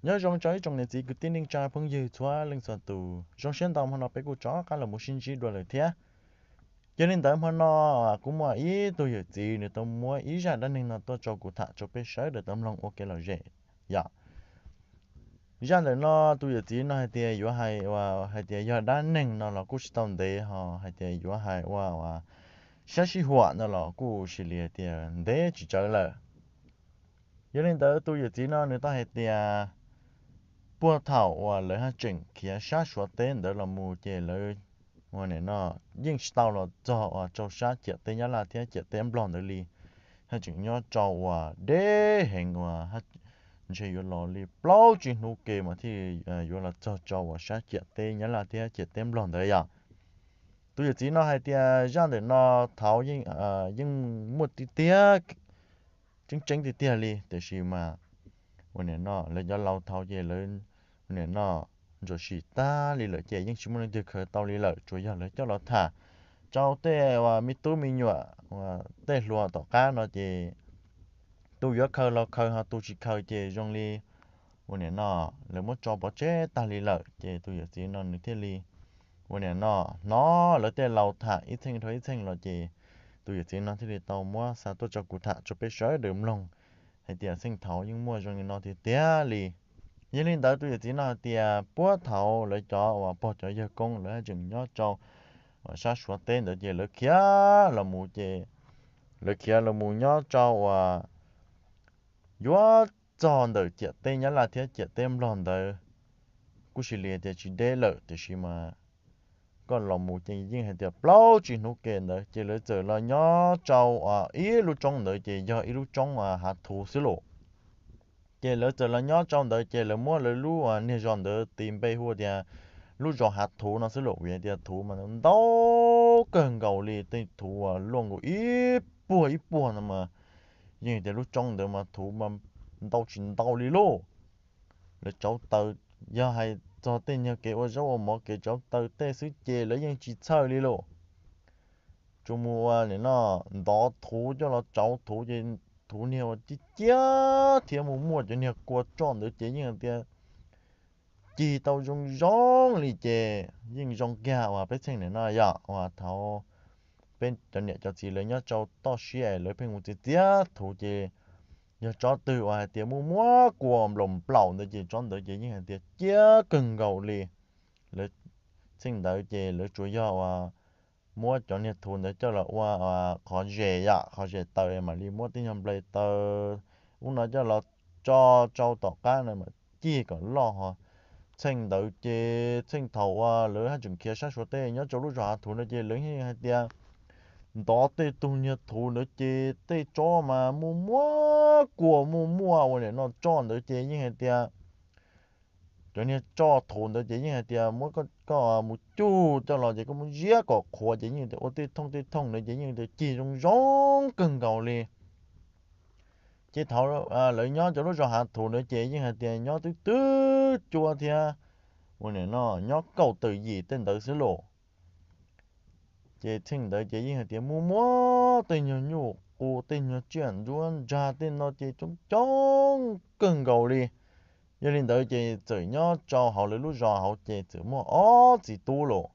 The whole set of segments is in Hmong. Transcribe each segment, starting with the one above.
Nyob zoo rau ib tsoom niam txiv kwv tij neej tsa phooj ywg txhua leej txhua tus, zoo siab ntau hmo no peb kuj rov qab los mus sib ntsib dua lawm thiab. Yog li ntawd hmo no kuv muaj ib tug yawm txiv nws tau muab ib zaj dab neeg no tuaj rau kuv tham rau peb sawv daws tau mloog ua kev lom zem yom. Zaj ntawm no tus yawm txiv no hais tias yuav hais hais tias yog dab neeg no los kuj tsis tau ntev ho, hais tias yuav hais ua sab sij huam no los kuj sis li hais tias ntev tsis tsawg lawm. Yog li ntawd tus yawm txiv no nws tau hais tias puag thaum uas lawv haj tseem khiav sab Suav teb ntawd los mus ces lawv ua nim no yeej tsis tau los txog uas rau sab ciam teb Nyab Laj thiab ciam teb Nplog ntawd li. Haj tseem nyob rau uas deb heev uas ntshe yuav los li plaub tsib hnub ke mas thiaj yuav los txog rau uas sab ciam teb Nyab Laj thiab ciam teb Nplog ntawd yom. Tus yawm txiv no hais tias zaj ntawm no thaud yeej muaj tiag tiag, tseeb tseeb tiag tiag li, tiam sis mas ua nim no lawv cov laus thaud ces lawv ua nim no ntsuam sim tag li lawm ces yeej tsis muaj leej twg khaws tau li lawm, tsuas yog lawv coj los tham rau tej uas me tub me nyuam, tej hluas tom qab no ces tus yuav khaws los khaws ho tus tsis khaws ces zoo li ua nim no lawv muab tso pov tseg tag li lawm. Ces tus yawm txiv no nws thiaj li ua nim no hnov lawv tej laus tham ib txheej dhau ib txheej los ces tus yawm txiv no thiaj li tau muab xa tuaj rau kuv tham rau peb sawv daws mloog hais tias txheej thaud yeej muaj zoo li no tiag tiag li. Yog li ntawd tus yawm txiv no hais tias puag thaud lawv cov uas pog cov yawg koob lawv haj tseem nyob rau uas sab Suav teb ntawd ces lawv khiav los mus ces lawv khiav los mus nyob rau uas yuav txog ntawm ciam teb Nyab Laj thiab ciam teb Nplog ntawd, kuj sis li tias tsis deb lawm tiam sis mas koj los mus ces yeej hais tias plaub tsib hnub ke ntawd ces lawv txawm los nyob rau ib lub roob ntawd ces yog ib lub roob hav thuv xwb lauj. Ces lawv txawm los nyob rau ntawd ces lawv muab lawv lub niag zos ntawd tis npe hu tias lub zos hav thuv no xwb lauj, vim tias thuv mas ntau kawg nkaus li, tej thuv luaj nkaus ib puag ib puag no mas yeej tias lub roob ntawd mas thuv mas ntau tsis ntau li lauj. Lawv tsauv taws, yog hais txog tej nyuag kev ua zaub ua mov kev tsauv taws tej xwb ces lawv yeej tsis txhawj li lauj. Tsuas mus ua nim no ntov thuv coj los tsauv thuv ces thuv niag ua ciaj ciaj thiab mus muaj cov niag kua roj ntawd ces yeej tias cig tau zoo zoo li ces yeej zoo kiag uas peb txheej nim no yom, uas thaud peb cov niam cov txiv lawv nyob rau toj siab es lawv pheej mus txiav txiav thuv ces yog tsob twg uas hais tias muaj muab kua nplaum nplaum ntawd ces tsob ntawd ces yeej hais tias ciaj kawg nkaus li. Lawv txheej ntawd ces lawv tsuas yog uas muab cov niag thuv ntawd coj los ua qhov zes yom, qhov zes taws mam li muab tej nyuag nplai taws ub no coj los tso rau tom qab no mas cig kom loj ho. Txheej ntawd ces txheej thaum uas lawv haj tseem khiav sab Suav teb nyob rau lub zos hav thuv ntawd ces lawv yeej hais tias ntov tej tug niag thuv ntawd ces tej tsob mas muaj muab kua muaj muaj ua nim no roj ntawd ces yeej hais tias cov niag roj thuv ntawd ces yeej hais tias muab koj mus cug coj los ces koj muab ziab kom qhuav ces yeej tias ua tej thooj tej thooj ntawd ces yeej tias cig zoo zoo kawg nkaus li. Ces thaud lawv nyob cov lub zos hav thuv ntawd ces yeej hais tias nyob twb twb cua thiab ua nim no nyob kaum tawm yim tej ntawd xwb lauj. Ces txheej ntawd ces yeej hais tias muaj muab tej nyuag nyuj qus tej nyuag tsiaj ntsuab ntsag tej no ces coob coob kawg nkaus li. Yog li ntawd ces txawm nyob rau hauv lawv lub zos hauv ces txawm muaj ob txiv tub lauj.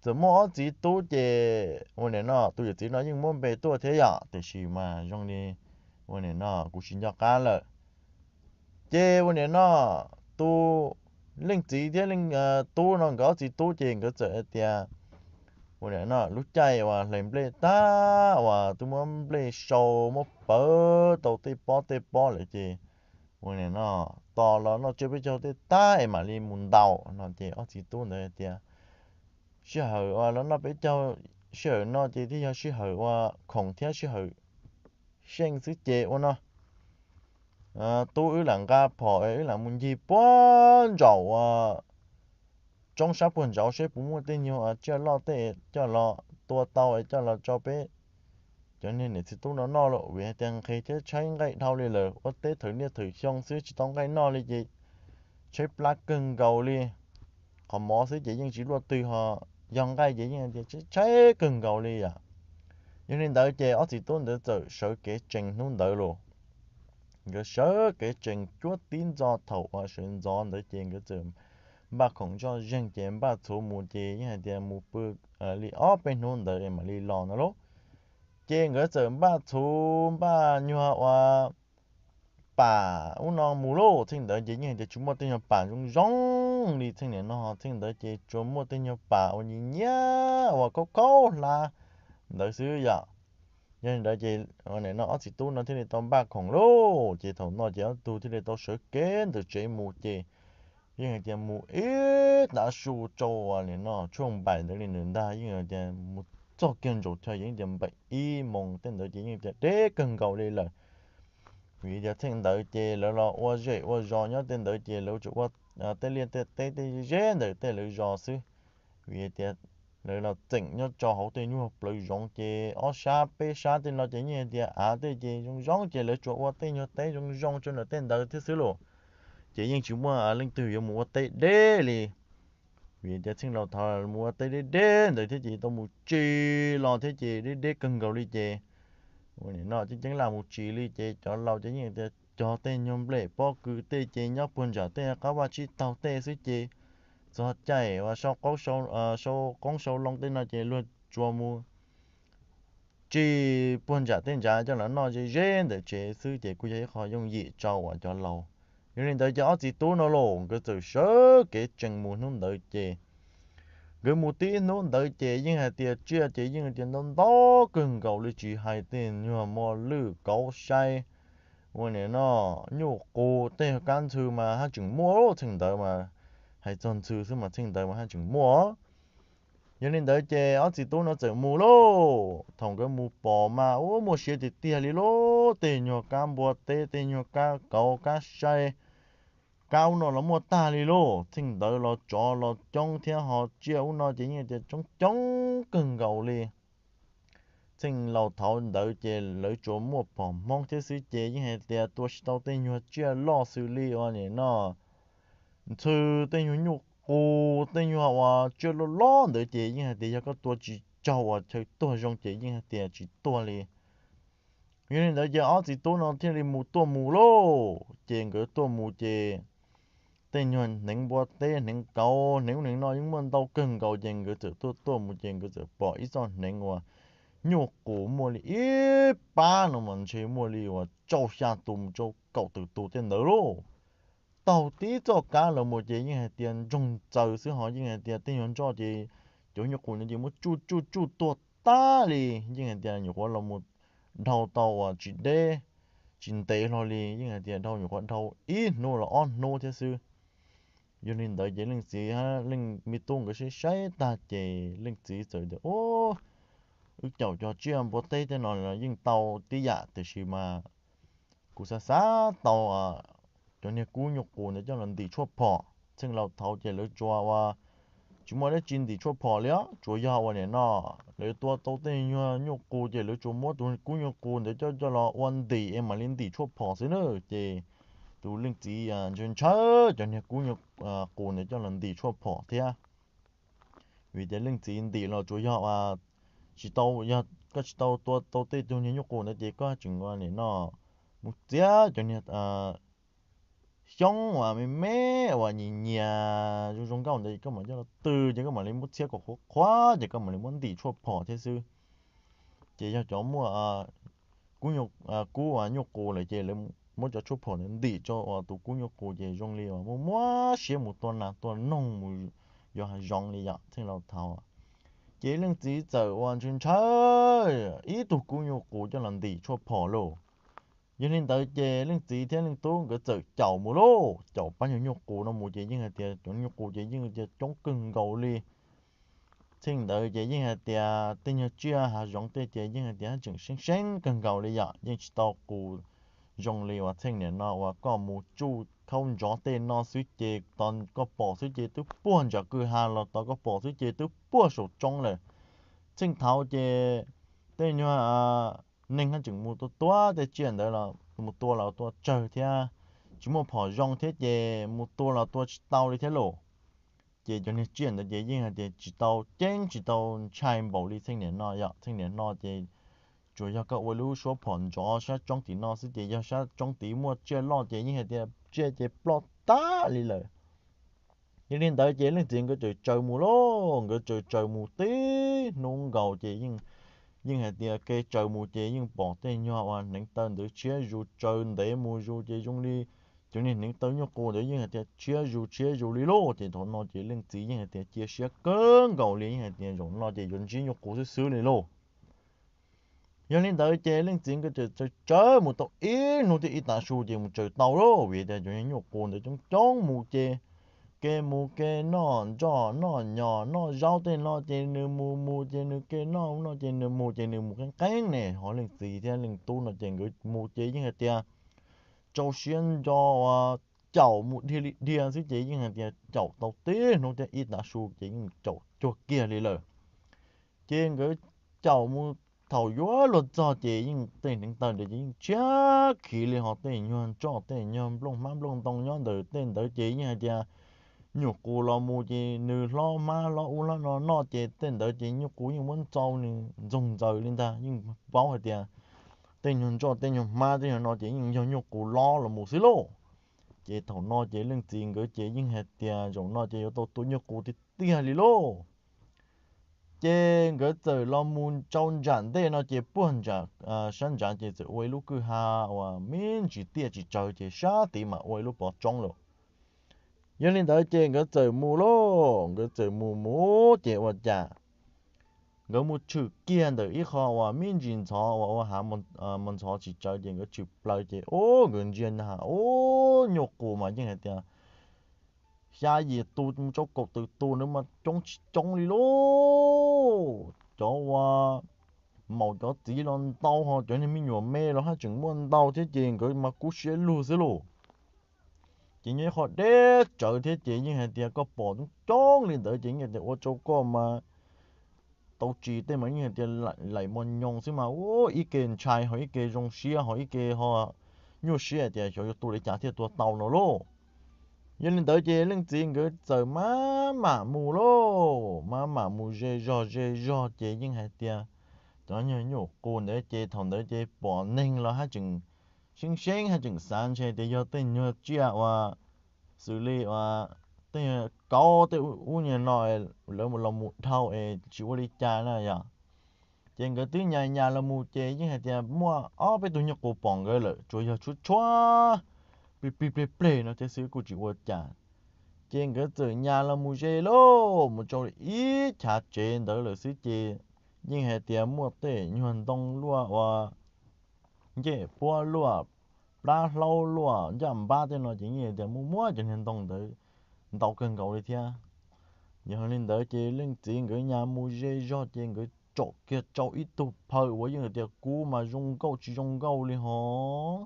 Txawm muaj ob txiv tub ces ua nim no tus yawm txiv no yeej muab npe tuaj thiab yom, tiam sis mas zoo li ua nim no kuv tsis nco qab lawm. Ces ua nim no tus leej txiv thiab leej tub no nkawd ob txiv tub ces nkawd txawm hais tias ua nim no lub caij uas hlais nplej tag uas twb muab nplej sau muab pawv tau tej pob tej pob lawm ces ua nim no tos los noj tsiab peb caug tej tag es mam li mus ntaus no ces ob txiv tub ntawd hais tias sij hawm uas los noj peb caug sij hawm no ces thiaj yog sij hawm uas khoom thiab sij hawm seej xwb ces ua no tub wb lam nqa phom es wb lam mus ncig puag ntsaum uas roob sab puag ntsauv seb puas muaj tej nyuag tsiaj loj tej coj los tua tau es coj los tso peb cov niag niam txiv tub no noj lauj, vim hais tias nqhis thiab tshaib nqaij dhau li lawm, ua teb thawm niaj thawm xyoo xwb tsis tau nqaij noj li ces tshaib plab kawg nkaus li. Qhov mov xwb ces yeej tsis luaj twg ho yog nqaij ces yeej hais tias tshaib tshaib kawg nkaus li yom. Yog li ntawd ces ob txiv tub ntawd txawm sawv kev tsees hnub ntawd lauj. nkawd sawv kev tsees cuab tib ntxov. Thaum uas sawv ntxov ntawd ces nkawd txawm npaj khoom zoj zeeg ces npaj txhuv mus ces yeej hais tias mus pw li ob peb hnub ntawd mam li los no lauj. Ces nkawd txawm npaj txhuv npaj nyuag ua pam ub no mus lauj. Txheej ntawd ces yeej hais tias tsis muaj tej nyuag pam zoo zoo li txheej niam no. Txheej ntawd ces tsuas muaj tej nyuag pam uas nyias nyias uas khaub khaub hlab ntawd xwb yom. Yog li ntawd ces nim no ob txiv tub no thiaj li tau npaj khoom lauj. Ces thaum no ces ob tug thiaj li tau sawv kev ntawm tsev mus ces yeej hais tias mus ib tav su rau uas nim no tshuaj npaim ntawd li ntawd ntag. Yeej hais tias mus txog kiag ntsaum chaw yeej tias npaim ib moos tej ntawd ces yeej tias deb kawg nkaus li lawm. Vim tias txheej ntawd ces lawv los ua zej ua zos nyob tej ntawd ces lawv tsuas ua tej liaj tej teb tej ze ntawm tej lawv zos xwb. Vim tias lawv los tseem nyob rau hauv tej nyuag plawv zoov ces ob sab peb sab tej no ces yeej tias av tej ces zoo zoo ces lawv tsuas ua tej nyuag teb zoo zoo rau ntawm tej ntawd thiab xwb lauj. Ces yeej tsis muaj leej twg yuav mus ua teb deb li. Vim tias txheej laus thaud mus ua teb deb deb ntawd thiab ces tau mus tsis los thiab ces deb deb kawg nkaus li ces ua nim no ceeb ceeb laj mus tsis li ces cov laus ces yeej tias cog tej nyuag nplej pob kws tej ces nyob puag ntsam tej qab vaj tsib taug tej xwb ces txog caij uas sau qoob sau loo tej no ces luag tsuas mus tsis puag ntsam tej ntsav coj los noj ze ze ntawm tsev xwb ces kuj yog ib qho yooj yim rau uas cov laus. Yog li ntawd ces ob txiv tub no los nkawd txawm sawv kev tsees mus hnub ntawd ces nkawd mus tib hnub ntawd ces yeej hais tias tsiaj ces yeej tias ntau ntau kawg nkaus li tsis hais tej nyuag mos lwj kauv sai ua nim no nyuj qus tej kab ntxhw mas haj tseem muaj txheej ntawd mas hais txog ntxhw xwb mas txheej ntawd mas haj tseem muaj. Yog li ntawd ces ob txiv tub no txawm mus lauj. Thaum nkawd mus pom mas ua muaj siab tiag tiag li lauj, tej nyuag kab npua teb tej nyuag kab kauv kab sai kab ub no los muaj tag li lauj. Txheej ntawd los tsov los coob thiab ho tsiaj ub no ces yeej tias coob coob kawg nkaus li. Txheej laus thaud ntawd ces lawv tsuas muaj pom hmoob thiab xwb ces yeej hais tias tua tsis tau tej nyuag tsiaj loj xws li ua nim no ntxhw tej nyuag nyuj qus tej nyuag uas tsiaj loj loj ntawd ces yeej hais tias yog koj tua tsis raug uas chaw tuag zoo ces yeej hais tias tsis tuag li. Yog li ntawd ces ob txiv tub no thiaj li mus tuaj mus lauj. Ces nkawd tuaj mus ces tej nyuag hneev npua teb hneev kauv hneev ub hneev no yeej muaj ntau kawg nkaus ces nkawd txawm tuaj tuaj mus ces nkawd txawm pom ib txoj hneev uas nyuj qus muaj li ib pab no mas ntshe muaj li uas rau xya tus mus rau kaum tawm tus tej ntawd lauj. Taug tib txoj kab los mus ces yeej hais tias ntsoog txaws xwb ho yeej hais tias tej nyuag nroj ces cov nyuj qus no ces muab tsuj tsuj tsuj tuag tag li. Yeej hais tias nyuam qhuav los mus dhau tau uas tsis deb tsis ntev hlo li, yeej hais tias dhau nyuam qhuav dhau ib hnub los ob hnub thiab xwb. Yog li ntawd ces leej txiv leej me tub nkawd saib saib tag ces leej txiv txawm tias, Wb caum cov tsiaj npua teb tej no yeej tau tib yam tiam sis mas kuv xav xav tau cov niag kub nyuj qus ntawd coj los ntim tshuaj phom. Txheej laus thaud ces lawv tsuas ua tsis muaj dab tsi ntim tshuaj phom li os, tsuas yog ua nim no lawv tua tau tej nyuag nyuj qus ces lawv tsuas muab tus kub nyuj qus ntawd coj coj los ua ntim es mam li ntim tshuaj phom xwb na. Ces tus leej txiv ntshaw ntshaw cov niag kub nyuj qus ntawd coj los ntim tshuaj phom thiab. Vim tias leej txiv ntim los tsuas yog tsis tau, yog koj tsis tau tua tau tej tug niag nyuj qus ntawd ces koj tseem ua nim no mus txiav cov niag xyoob uas me me uas nyias nyias zoo zoo nkauj ntawd koj mam coj los tw ces koj mam li muab txhiab kom qhuav qhuav ces koj mam li muab ntim tshuaj phom thiab xwb. Ces yog cov muaj kub uas nyuj qus lawm ces lawv muab cov tshuaj phom ntawd ntim rau uas tus kub nyuj qus ces zoo li uas muaj muab siab mus tua nas tua noog mus yos hav zoov li yom, txheej laus thaud. Ces leej txiv txawm uas ntshaw ntshaw ib tug kub nyuj qus coj los ntim tshuaj phom lauj. Yog li ntawd ces leej txiv thiab leej tub nkawd txawm caum mus lauj, caum pab nyuag nyuj qus no mus ces yeej hais tias cov nyuj qus ces yeej tias coob kawg nkaus li. Txheej ntawd ces yeej hais tias tej nyuag tsiaj hav zoov tej ces yeej hais tias haj tseem seeb seeb kawg nkaus li yom, yeej tsis tau qus zoo li uas txheej niam no uas koj mus tsuj khaub ntsov tej no xwb ces tos koj pom xwb ces twb puag ntsam kwj ha los tos koj pom xwb ces twb puag saum roob lawm. Txheej thaud ces tej nyuag neeg haj tseem mus tua tua tej tsiaj ntawd los mus tua los tua tsawg thiab, tsis muaj phom zoo thiab ces mus tua los tua tsis tau li thiab lauj. Ces cov niag tsiaj ntawd ces yeej hais tias tsis tau ceeb tsis tau ntshai npaum li txheej niam no yom, txheej niam no ces tsuas yog koj ua lub suab phom ntxov sab roob tim no xwb ces yog sab roob tid muaj tsiaj loj ces yeej hais tias tsiaj ces ploj tag li lawm. Yog li ntawd ces leej txiv nkawd txawm tsaws mus lauj, nkawd txawm tsaws mus tib hnub nkaus ces yeej hais tias kev tsaws mus ces yeej pom tej nyuag uas hneev taw ntawd tshiab zus tsaws ntev mus zus ces zoo li cov niag hneev taw nyuj qus ntawd yeej hais tias tshiab zus tshiab zus li lauj. Ces thaum no ces leej txiv yeej hais tias cia siab kawg nkaus li, yeej hais tias zaum no ces yuav ntsib nyuj qus xwb xwb li lauj. Yog li ntawd ces leej txiv nkawd txawm tsaws mus tau ib hnub thiab ib tav su ces mus tsaws tau lauj, vim tias cov niag nyuj qus ntawd coob coob mus ces ke mus ke noj nroj noj nyos noj zaub tej no ces nws mus mus ces nws ke noj no ces nws mus ces nws mus qeeb qeeb ne, ho leej txiv thiab leej tub no ces nkawd mus ces yeej hais tias tsau siab nco uas caum mus dhia li dhia xwb ces yeej hais tias caum tau tib hnub thiab ib tav su ces yeej caum cuag kiag li lawm. Ces nkawd caum mus thaum yuav luag txog ces yeej tej hneev taw ntawd ces yeej tshiab khiv li, ho tej nyuag nroj tej nyuag nplooj hmab nplooj ntoo nyob ntawm tej ntawd ces yeej hais tias nyuj qus los mus ces nws hlob hmab hlob ub hlob no noj ces tej ntawd ces nyuj qus yeej muab ntxau nws ntxoog ntxaws li ntag, yeej paub hais tias tej nyuag nroj tej nyuag hmab tej nyuag no ces yeej yog nyuj qus lob los mus xwb lauj. Ces thaum no ces leej txiv nkawd ces yeej hais tias zaum no ces yuav tau tua nyuj qus tiag tiag li lauj. Ces nkawd txawm los mus rau ntsam ntej no ces puag ntsam sab ntsav ces txawm ua ib lub kwj ha uas me ntsis tiaj tsis tsawg ces sab tid mas ua ib lub pov tsoob lawm. Yog li ntawd ces nkawd txawm mus lauj, nkawd txawm mus mus ces ua cas nkawd mus tshwm kiag ntawm ib qho uas me ntsis ntxhov uas ua hav mos ntxhov tsis tsawg ces nkawd tshwm plaws ces ub nkawd ntsia na ub nyuj qus mas yeej hais tias xya yim tus mus rau kaum tawm tus ntawd mas coob tsis coob li lauj. Cov uas maum cov txiv los ntau ho cov niag me nyuam me los haj tseem muaj ntau thiab ces nkawd mas kub siab lug xwb lauj. Ces nyob ib qho deb tsawv thiab ces yeej hais tias koj pom coob coob li ntawd ces yeej hais tias ua rau koj mas tau tsis tej mas yeej hais tias laim mos nyoos xwb mas ua ib ke ntshai ho ib ke zoo siab ho ib ke ho nyuaj siab hais tias xyov yuav tua li cas thiaj tua tau no lauj. Yog li ntawd ces leej txiv nkawd txawm maj mam mus lauj, maj mam mus ze zog ze zog ces yeej hais tias cov nyuag nyuj qus ntawd ces thaum ntawd ces pom neeg los haj tseem seeb seeb haj tseem xav ntshe tias yog tej nyuag tsiaj uas xws li uas tej kauv tej ub nyuag no lawv los mus dhau es tsis ua li cas na yom. Ces nkawd twb nyas nyas los mus ces yeej hais tias muaj ob peb tug nyuj qus pom nkawd lawm tsuas yog tshuab tshuab plig plig pleg pleg no thiab xwb kuj tsis ua cas. Ces nkawd txawm nyas los mus ze lauj, mus rau ib chav tsev ntawd lawm xwb ces yeej hais tias muaj tej nyuag ntoo luaj uas ncej puab luaj, plab hlaub luaj, ncaj npab tej no ces yeej hais tias muaj muab cov niag ntoo ntawd ntau kawg nkaus li thiab. Yog li ntawd ces leej txiv nkawd nyas mus ze zog ces nkawd tsom kiag rau ib tug phaw uas yeej hais tias kub mas zoo nkauj tsis zoo nkauj li hos,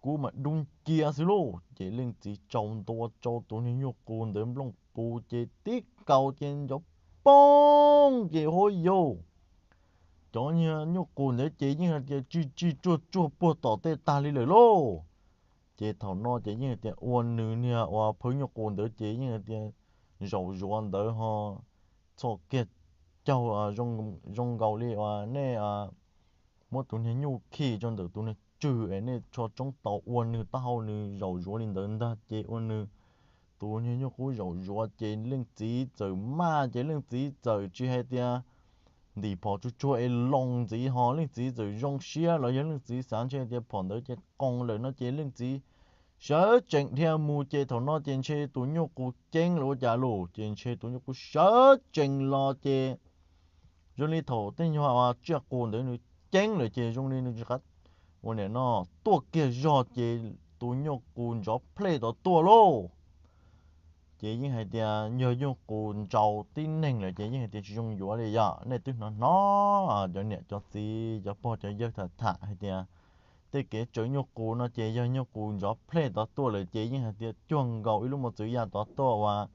kub mas dub ncia xwb lauj. Ces leej txiv tsaus ntua rau tus niag nyuj qus ntawd nplooj pus ces tib kaus ces ncov poob ces huab yau, cov niag nyuj qus ntawd ces yeej hais tias tsig tsig tsuag tsuag puag tom tej tag li lawm lauj. Ces thaum no ces yeej hais tias ua nws niag uas phaw nyuj qus ntawd ces yeej hais tias zaum zuav ntawd ho txhom kiag caug zoo nkaus li uas nej muab tus niag nyuj khi rau ntawm tus niag tswg es nej tsho tsoob tau ua nws taub hau nws zaum zuav li ntawd ntag ces ua nws tus niag nyuj qus zaum zuav ces leej txiv txawm maj ces leej txiv txawm tsis hais tias ntim phom tsuag tsuag es loo ntxiv ho leej txiv txawm zoo siab los yog leej txiv xav ntshe tias phom ntawd ces qoos lawm no ces leej txiv sawv tsees dhia mus ces thaum no ces ntshe tus nyuj qus ceeb lawm ua cas lauj, ces ntshe tus nyuj qus sawv tsees los ces zoo li thaum tej nyuag tsiaj qus ntawd nws ceeb lawm ces zoo li nws tsis qab ua niam no tuaj kiag zog ces tus nyuj qus ntsov plej tod tuaj lauj. Ces yeej hais tias yog nyuj qus ntsaus tib neeg lawm ces yeej hais tias tsis zoo yuav li yom. Nej twb hnov hnov cov niam cov txiv cov pog cov yawg tham tham hais tias tej kev tsaws nyuj qus no ces yog nyuj qus ntsov plej tod tuaj lawm ces yeej hais tias cuag nkaus ib lub mos txwv ya tod tuaj uas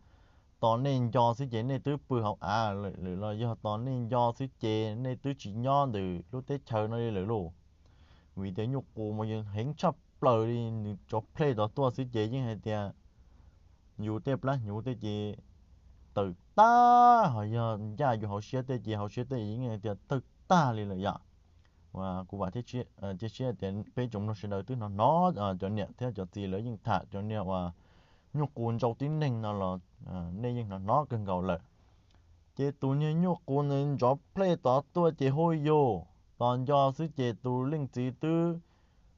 tos nej nco xwb ces nej twb pw hauv av lawm los yog tos nej nco xwb ces nej twb tsis nyob ntawm lub teb chaws no li lawm lauj. Vim tias nyuj qus mas yog heev tshaj plaws li, nws ntsov plej tod tuaj xwb ces yeej hais tias yus tej plab hnyuv tej ces tawm tag, ho yog ncaj yus hauv siab tej ces hauv siab tej yeej hais tias tawg tag li lawm yom. Kuv vam thiab cia siab tias peb tsoom mloog sawv daws twb hnov hnov, cov niam thiab cov txiv lawv yeej tham cov niag uas nyuj qus ntsau tib neeg no los nej yeej hnov hnov kawg nkaus lawm. Ces tus niag nyuj qus ntawd ntsov plej tod tuaj ces huj yus, tos nco xwb ces tus leej txiv twb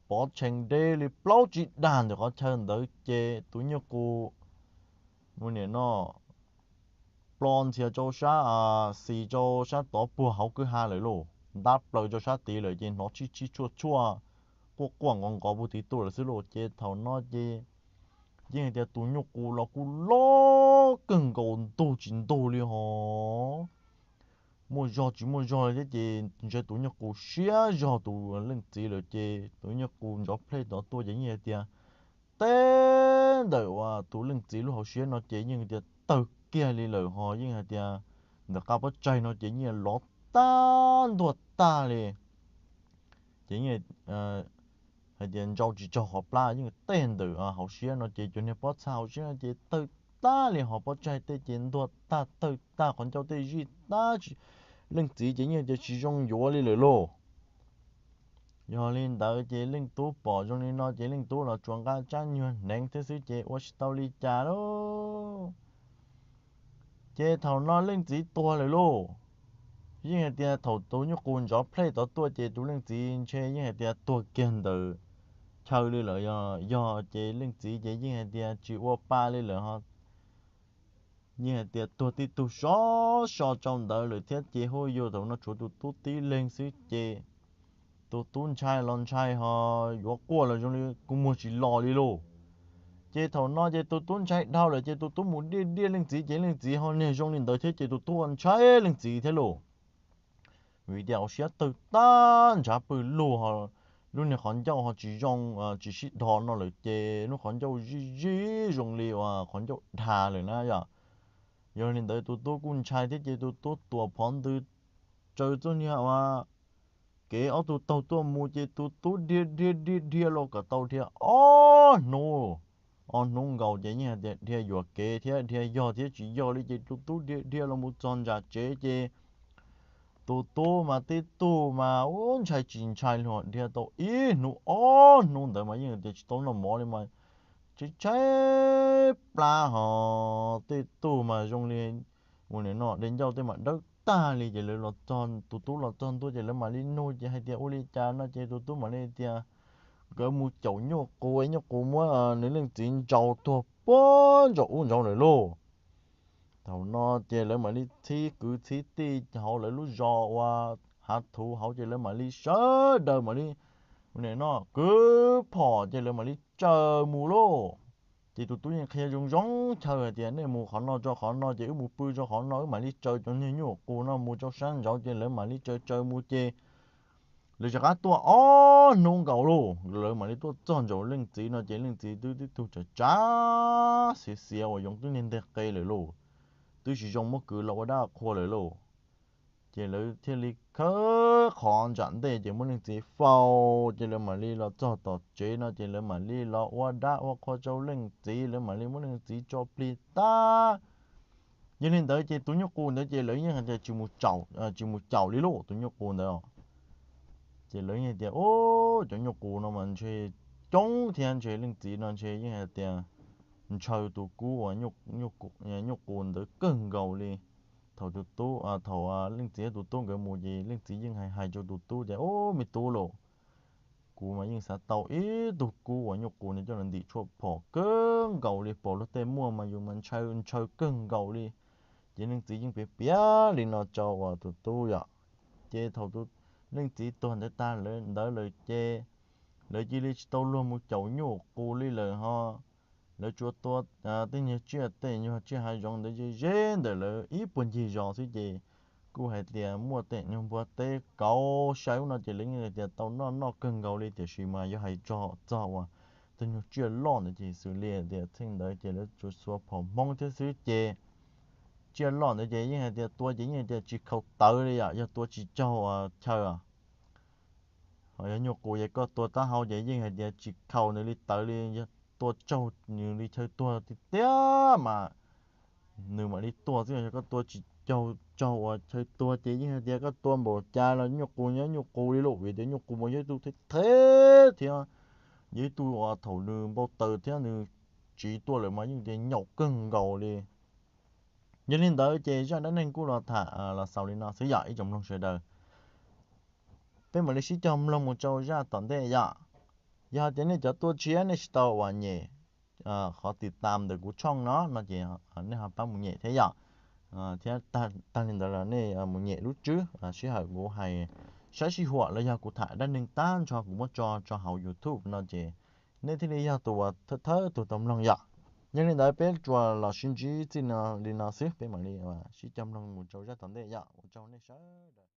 pov tshee deb li plaub tsib dag ntawm qhov chaw ntawd ces tus nyuj qus ua niam no plo ntxhias rau sab, xis rau sab tov puag hauv kwj ha lawm lauj, ntab plaws rau sab tid lawm ces hnov tsij tsij tshuaj tshuaj quaj quaj nqov nqov puag tid tuaj lawm xwb lauj. Ces thaum no ces yeej hais tias tus nyuj qus los kuj loj kawg nkaus ntug tsis ntug li hos, muaj zog tsis muaj zog li thiab ces ntshe tus nyuj qus siab zog tus leej txiv lawm ces tus nyuj qus ntsov plej tod tuaj ces yeej hais tias teb ntawm uas tus leej txiv lub hauv siab no ces yeej tias tawg kiag li lawm hos yeej hais tias ntawm qab pob tsaig no ces yeej lov tag ntuag tag li. Ces yeej hais tias ntsau tsis tsaug qhov plab yeej teb ntawm hauv siab no ces cov niag pob txha hauv siab no ces tawg tag li hos pob tsaig tej ces ntuag tag tawg tag qhov ncauj tej zij tag, leej txiv ces yeej tias tsis zoo yuav li lawm lauj. Yog li ntawd ces leej tub pom zoo li no ces leej tub los tsuas nqa tsab nyuag hneev thiab xwb ces ua tsis tau li cas lauj. Ces thaum no leej txiv tuag lawm lauj. Yeej hais tias thaum tus nyuj qus ntsov plej tod tuaj ces tus leej txiv ntshe yeej hais tias tuag kiag ntawm chaw li lawm, yog ces leej txiv ces yeej hais tias tsis ua pa li lawm hos yeej hais tias tuag tib tug sov so rau ntawd lawm thiab ces huj yus thaum no tshuav tus tub tib leeg xwb ces tus tub ntshai los ntshai hos yuav quaj los zoo li kua muag tsis los li lauj. Ces thaum no ces tus tub ntshai dhau lawm ces tus tub mus diaj diaj leej txiv ces leej txiv ho niag zoo li ntawd thiab ces tus tub ntshai leej txiv thiab lauj. Vim tias hauv siab tawg tag ntshav pw lug, lub niag qhov ncauj ho tsis zoo, tsis sib dhos no lawm ces lub qhov ncauj zij zij zoo li uas qhov ncauj dhas lawm na yom. Yog li ntawd tus tub kuj ntshai thiab ces tus tub tuam phov ntws tsaws txoj niag uas kev ob tug taug tuaj mus ces tus tub dhia dhia dhia dhia los kom tau dhia ob hnub, ob hnub nkaus ces yeej hais tias dhia yuam kev thiab dhia yog thiab tsis yog li ces tus tub dhia dhia los mus txog nram tsev ces tus tub mas tib tug mas ub ntshai tsis ntshai li, dhia tau ib hnub ob hnub ntawd mas yeej tias tsis tau noj mov li mas tshaib tshaib plab hos tej tug mas zoo li ua li no de ncauj tej mas dawb tag li ces lawv los txog, tus tub los txog ntua ces lawv mam li nug ces hais tias ua li cas no ces tus tub mam li tias nkawd mus caum nyuj qus, nyuj qus muab nws leej txiv ntsaus tuag puag nraum ub nraud lawm lauj. Thaum no ces lawv mam li txhib kwv txhib tij hauv lawv lub zos uas hav thuv hauv ces lawv mam li sawv daws mam li ua li no kwv phom ces lawv mam li tsaws mus lauj. Ces tus tub yeej qhia zoo zoo chaw hais tias nej mus qhov no rau qhov no ces wb mus pw rau qhov no, wb mam li tsaws cov niag nyuj qus no mus rau sab nraud ces lawv mam li tsaws tsaws mus ces lawv rov qab tuaj ob hnub nkaus lauj, lawv mam li tuaj txog nraum leej txiv no ces leej txiv twb tib tug tsav tsav xiav xiav uas yoov twb niag nteg qe lawm lauj, twb tsis zoo muab kwv los ua dab qhua lawm lauj. Ces lawv thiaj li khawb qhov ntsam ntej ces muab leej txiv faus ces lawv mam li los txog tom tsev no ces lawv mam li los ua dab ua qhua rau leej txiv, lawv mam li muab leej txiv tso plig tag. Yog li ntawd ces tus nyuj qus ntawd ces lawv yeej hais tias tsis mus caum li lauj, tus nyuj qus ntawd. Ces lawv yeej tias ub, cov nyuj qus no mas ntshe coob thiab ntshe leej txiv no ntshe yeej hais tias ntshaw tus kub uas nyuj qus ntawd kawg nkaus li. Thaum tus tub, thaum leej txiv tus tub nkawd mus ces leej txiv yeej hais hais rau tus tub tias ub, me tub lauj, kuv mas yeej xav tau ib tug kub uas nyuj qus no coj los ntim tshuaj phom kawg nkaus li, pom luag tej muaj mas yus mas ntshaw ntshaw kawg nkaus li. Ces leej txiv yeej piav piav li no rau uas tus tub yom. Ces thaum leej txiv tuag ntawd tag ntawd lawm ces lawv cia li tsis tau luag mus caum nyuj qus li lawm ho. Lawv tsuas tua tej nyuag tsiaj, tej nyuag tsiaj hav zoov ntawd ze ze ntawm lawv ib puag ncig zos xwb ces kuj hais tias muaj tej nyuag npua teb kauv sai ub no ces lawv yeej hais tias tau noj noj kawg nkaus li, tiam sis mas yog hais txog uas tej nyuag tsiaj loj ntawd ces xws li tias txheej ntawd ces lawv tsuas xuas phom Hmoob thiab xwb ces tsiaj loj ntawd ces yeej hais tias tua ces yeej hais tias tsis khaus tawv li yom, yog tua tsis raug chaw. Ho yog nyuj qus ces koj tua taub hau ces yeej hais tias tsis khaus nws li tawv li, yog tua raug nws li chaw tuag tiag tiag mas nws mam li tuag xwb, yog koj tua tsis caug tsaug uas chaw tuag ces yeej hais tias koj tua npaum cas los nyuj qus nyob nyuj qus li lauj, vim tias nyuj qus mas yog ib tug theb theb thiab yog ib tug uas thaum nws npau taws thiab nws tsiv tuaj lawm mas yeej tias nyaum kawg nkaus li. Yog li ntawd ces zaj dab neeg kuj los tham los xaus li no xwb yom ib tsoom mloog sawv daws. Peb mam li sib cog mloog mus rau zaj tom ntej yom. Yog hais tias nej cov tuaj tshiab nej tsis tau uas nyem qhov tiv tam ntawm kuv tshooj no no ces nej ho pab mus nyem thiab yom. Thiab tag li ntawd los nej mus nyem lub tswb sij hawm kuv hais saib sij huam los yog kuv tham dab neeg tag nrho kuv muab tso tso hauv YouTube no ces nej thiaj li yog tus uas thawj tug tau mloog yom. Yog li ntawd peb tsuas los sib ntsib txij no li no xwb, peb mam li sib cog mloog mus rau zaj tom ntej yom. Ua tsaug nej sawv daws.